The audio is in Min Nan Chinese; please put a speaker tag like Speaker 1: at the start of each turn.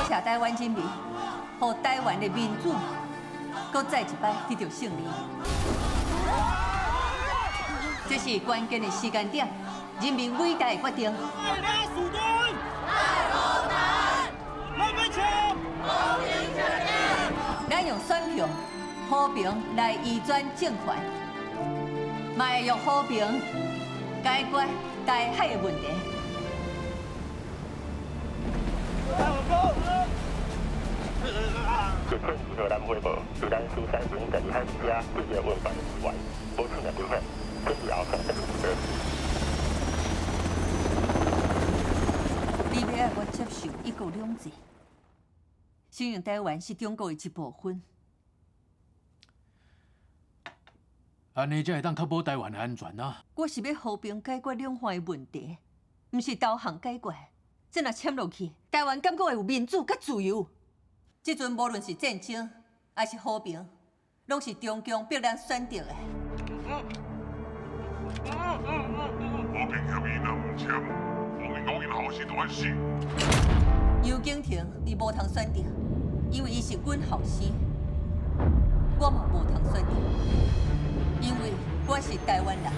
Speaker 1: 謝臺灣人民，予臺灣的民主，閣再一擺得著勝利。這是關鍵的時間點，人民偉大的決定。
Speaker 2: 愛烏蘭，
Speaker 1: 咱用選票和平來移轉政權，嘛會用和平解決台海的問題。
Speaker 3: 日本二號南回報，自咱蘇西平第二海遮對著文辦的員，無性命危險，準備後送醫。
Speaker 1: 你欲愛我接受一國兩制，承認臺灣是中國的一部分。
Speaker 4: 按呢才會當確保臺灣的安全啊！
Speaker 1: 我是欲和平解決兩岸的問題，毋是投降解決。這若簽落去，臺灣敢閣會有民主佮自由？這陣無論是戰爭抑是和平，攏是中共逼咱選擇的。
Speaker 5: 和平協議若毋簽，王英講𪜶後生就愛死。
Speaker 1: 尤景廷伊無通選擇，因為伊是阮後生。我嘛無通選擇，因為我是臺灣人。